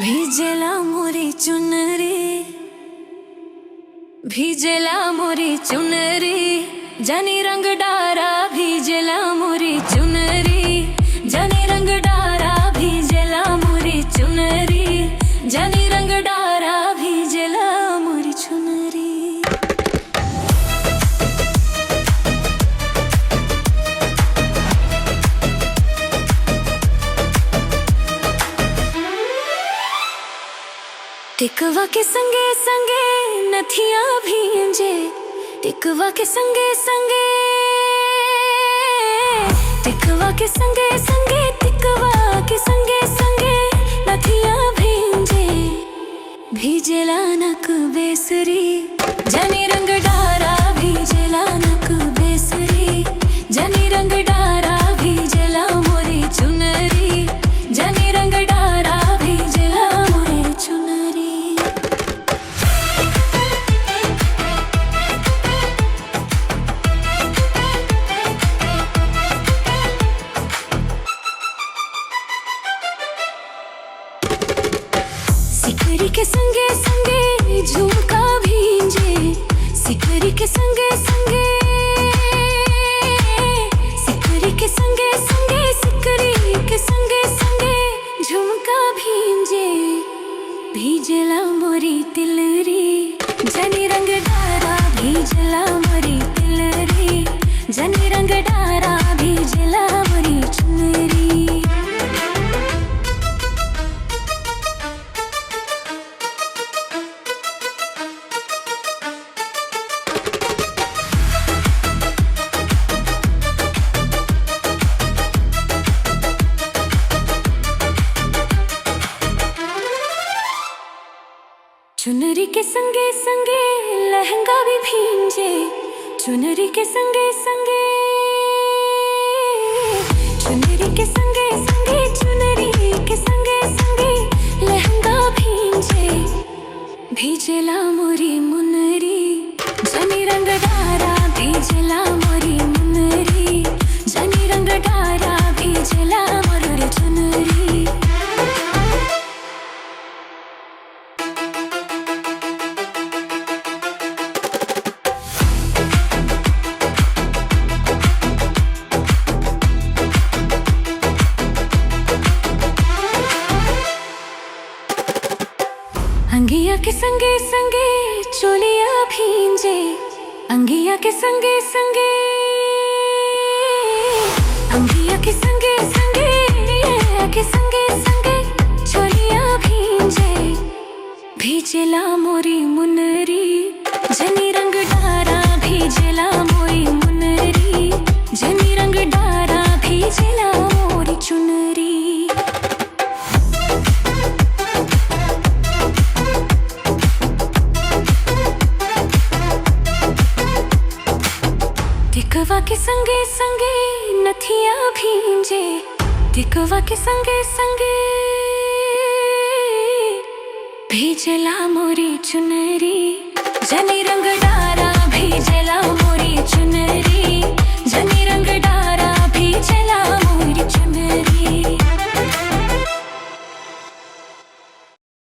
भिजला मोरी चुनरी, भिजला मोरी चुनरी, जनी रंग डारा भिजला मोरी चुनरी, जनी रंग डारा भिजला मोरी चुनरी, जनी रंग डारा भिजला मोरी चुनरी। टिकवा के संगे संगे नथिया भींजे, टिकवा के संगे संगे, टिकवा के संगे संगे, टिकवा के संगे संगे नथिया भींजे, भीजला नक बेसरी, जनी रंग डारा भीजला नक बेसरी, जनी रंग डारा भीजला मोरी चुनरी, जनी रंग डारा भीजला मोरी चुनरी। सिकरी के संगे संगे झुमका भींजे, सिकरी के संगे संगे, सिकरी के संगे संगे, सिकरी के संगे संगे झुमका भींजे, भीजला मोरी तिलरी, जनी रंग डारा भीजला मोरी तिलरी, जनी रंग डारा भीजला मोरी चुनरी। चुनरी के संगे संगे लहंगा भी भींजे, चुनरी के संगे संगे, चुनरी के संगे संगे, चुनरी के संगे संगे लहंगा भींजे, भीजला मोरी मुनरी, जनी रंग डारा भीजला मोरी मुनरी, जनी रंग डारा भीजला मोरी चुनरी। अंगिया के संगे संगे चोलिया भींजे, अंगिया के संगे संगे, अंगिया के संगे संगे, के संगे संगे चोलिया भींजे, भीजला मोरी मुनरी, जनी रंग डारा भीजला मोरी मुनरी, जनी रंग डारा भीजला मोरी चुनरी। टिकवा के संगे संगे नथिया भींजे, टिकवा के संगे संगे भीजला मोरी चुनरी, जनी रंग डारा भीजला।